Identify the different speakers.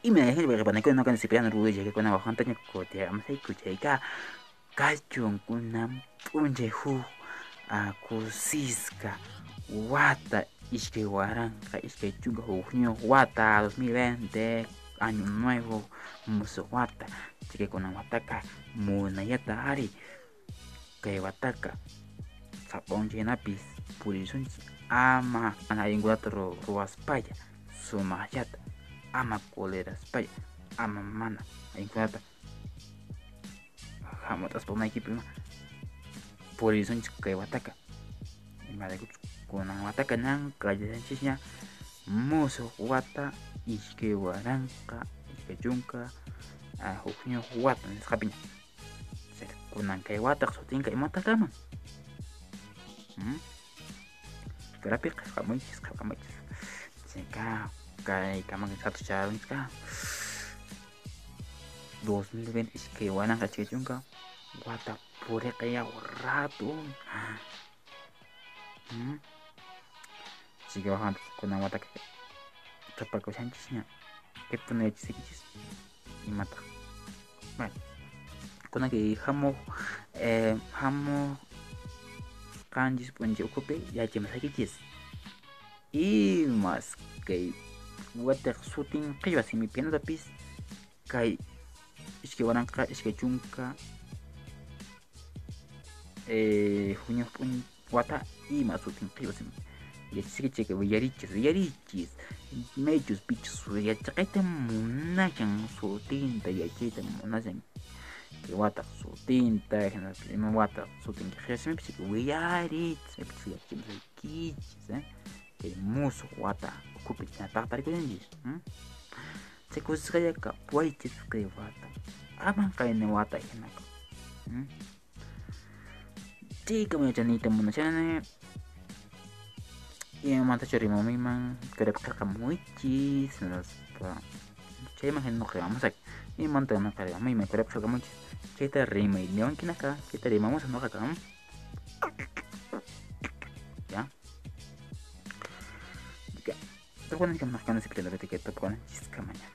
Speaker 1: Imayna no Cipriano kachun p'unchay huk kusisqa wata 2021 wata 2020 año nuevo musuq wata chayka kunan wataka munayata ari kay wataka sapa p'unchaykunapis purisunchik ama mana allinkunata ruwaspalla sumaqllata ama culeraspalla ama mana allinkunata hamut'aspa umaykipi ima purisunchik kay wataka imaraykuchus kunan wataka ñan qallarinchikña musuq wata 2021 wata nisqapiña kunan kay wataq sutinqa imataq kanman Karapi qillqamuychis qillqamuychis chayka kay kaman satucharunchika 2020 2020 wata puriqa yaw rato chayka waqanpis kunan wataka qhipakushanchisña kaypuna yachasaykichis imataq bueno kunan kay hamuq hamuq qanchis p'unchay ukhupi yachamusaykichis imas kay wataq sutin qhichwa simipi hinatapis kay 2020 junio wata ima sutin qhichwa simipi yachasaykichik willarichis willarichis maychus pichus yachaqayta munashan sutinta yachayta munashan kay wataq sutinta hinaspa ima wataq sutin qhichwa simipi willarichis maypichus yachamusaykichis kay musuq wata ukhupi hinataq tarikushanchis chay kusisqalla kapuwaychis kay wata aman qayna wata hinaka chaykama yachaniyta munashani imamantachu rimamuyman kaypi qillqamuychis hinaspa chayman hina nuqa rimamusaq imamanta nuqa rimamuyman kaypi qillqamuychis chayta rimayniwankinaka chayta rimamusaq nuqaqa ya tupananchis kamaña.